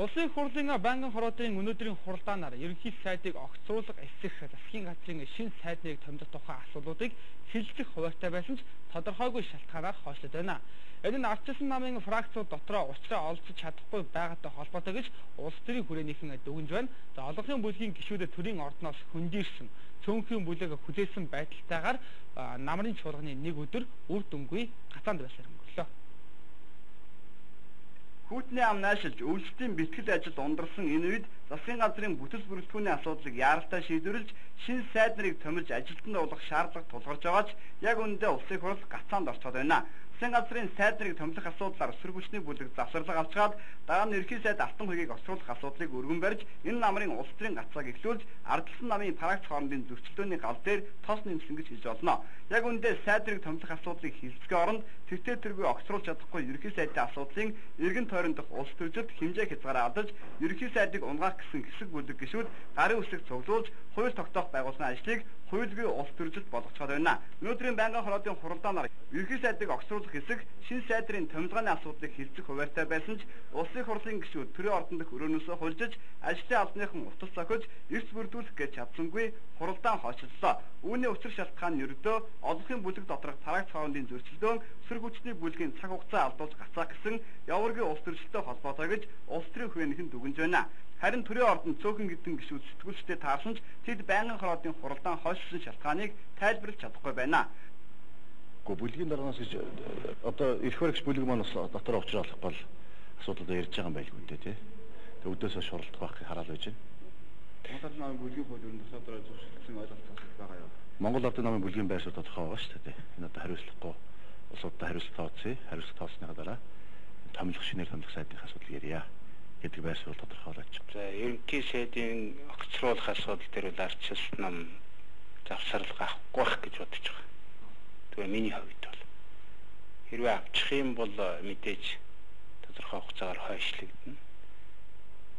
Улсын хурлын байнгын хороодрын өнөөдрийн хуралдаанаар ерөнхий сайдыг огцруулах эсэх засгийн газрын шинэ сайдныг томилох тухай асуудлуудыг хэлэлцэх хуваарьтай байсан ч тодорхойгүй шалтгаанаар хойшлоод байна. Энэ нь ардчилсан намын фракциуд дотроо учраа олзож чадахгүй байгаатай холбоотой гэж улс төрийн хүрээнийхэн дүгнж байна. За олонхын бүлгийн гишүүдэд төрийн ордноос хөндийрсэн, цөөнхийн бүлэг хүлээсэн байдалтайгаар намрын чуулганы нэг өдөр үр дүнгүй гацаанд байсаар өнгөрлөө. Хүүтний ам наашилж өвлөлтийн бэлтгэл ажилд ундарсан энэ үед засгийн газрын бүтэц бүрэлдэхүүний асуудлыг яаралтай шийдвэрлэж шинэ сайд нарыг томилж ажилтнанд оруулах шаардлага тулгарч байгаа ч яг үнэндээ улсын хурал гацаанд орцоод байна. Засгийн газрын сайд нарыг томилох асуудлаар өсвөр хүчний бүлэг завсарлага авчгаад дараа нь ерөнхий сайд Алтан хуйгийг оцруулах асуудлыг өргөн барьж энэ намрын улс төрийн гацааг эхлүүлж ардчилсан намын фракц хоорондын зөрчилдөөний гал дээр тос нэмсэн гэж хэлж болно. Яг үнэндээ сайд нарыг томилох асуудлыг хэлцгээ оронд тэртээ тэргүй огцруулж чадахгүй ерөнхий сайдын асуудлын эргэн тойрондох улс төржилт хэмжээ хязгаараа алдаж ерөнхий сайдыг унгаах гэсэн хэсэг бүлэг гишүүд гарын үсэг цуглуулж хууль тогтоох байгууллагын ажлыг хуульгүй улс төржилт болгоцоод байна. Өнөөдрийн байнгын хороодын хуралдаанаар ерөнхий сайдыг огцруулах хэсэг шинэ сайд нарын томилгооны асуудлыг хэлцэх хуваарьтай байсан ч улсын хурлын гишүүд төрийн ордон дэх өрөөнөөсөө хулжиж ажлын албаныхан утас зохиж эрс бүрдүүлэх гэж чадсангүй хуралдаан хойшлолоо. Үүний учир шалтгаан нь ердөө олонхын бүлэг доторх фракц хоорондын зөрчилдөөн өсвөр хүчний бүлгийн цаг хугацаа алдуулж гацаах гэсэн яваргийн улс төрчлөлтөй холбоотой гэж улс төрийн хүрээнийхэн дүгнж байна. Харин төрийн ордон цөөхөн хэдэн гишүүд сэтгүүлчтэй таарсан ч тэд байнгын хороодын хуралдаан хойшлсон шалтгааныг тайлбарлаж чадахгүй байна. Гэхдээ бүлгийн дараагаас гэж одоо эрх баригч бүлэг маань бас дотор учруулах бол асуудлууд ярьж байгаа юм байлгүй дээ тий. Тэгээ өдөөсөө шуралдах байх хараал байж байна. Монгол Ард намын бүлгийн хууль ер нь дотоодороо зөвшөөрсөн ойлголт байгаа юу? Монгол Ард намын бүлгийн байр суурь тодорхой байгаа шүү дээ. Энэ одоо хариуцлагагүй улсуудад хариуцлага тооцъё. Хариуцлага тооцсныхаа дараа томилох шинээр томилох сайдын асуудал ярья гэдэг байр суурь тодорхой болж байна. За ерөнхий сайдын огцруулах асуудал дээр бол ардчилсан нам завсарлага авахгүй байх гэж бодож байгаа. Тэгээ миний хувьд бол хэрвээ авчих юм бол мэдээж тодорхой хугацаагаар хойшлогдно.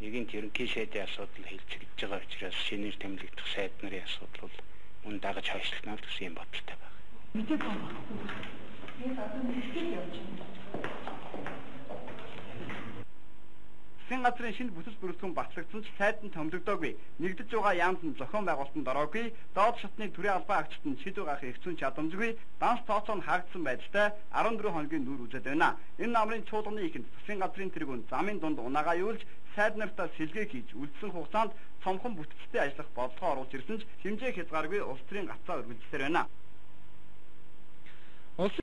Нэгэнт ерөнхий сайдын асуудал хэлцэгдэж байгаа учраас шинээр томилогдох сайд нарын асуудал бол мөн дагаж хойшлогдно гэсэн юм бодолтой байна. Мэдээд байгаа. Би одоо нэгтгэл явж байна. Засгийн газрын шинэ бүтэц бүрэлдэхүүн батлагдсан ч сайд нь томилогдоогүй. Нэгдэж байгаа яамд нь зохион байгуулалтанд ороогүй. Доод шатны төрийн албан агчид нь шийдвэр гаргах эрх зүйн чадамжгүй. Данс тооцоо нь хаагдсан байдалтай 14 хоногийн нүүр үзээд байна. Энэ намрын чуулганы эхэнд засгийн газрын тэргүүн замын дунд унаагаа юулж сайд нартаа сэлгээ хийж үлдсэн хугацаанд цомхон бүтцтэй ажиллах бодлогоо оруулж ирсэн ч хэмжээ хязгааргүй улс төрийн гацаа үргэлжлэсээр байна.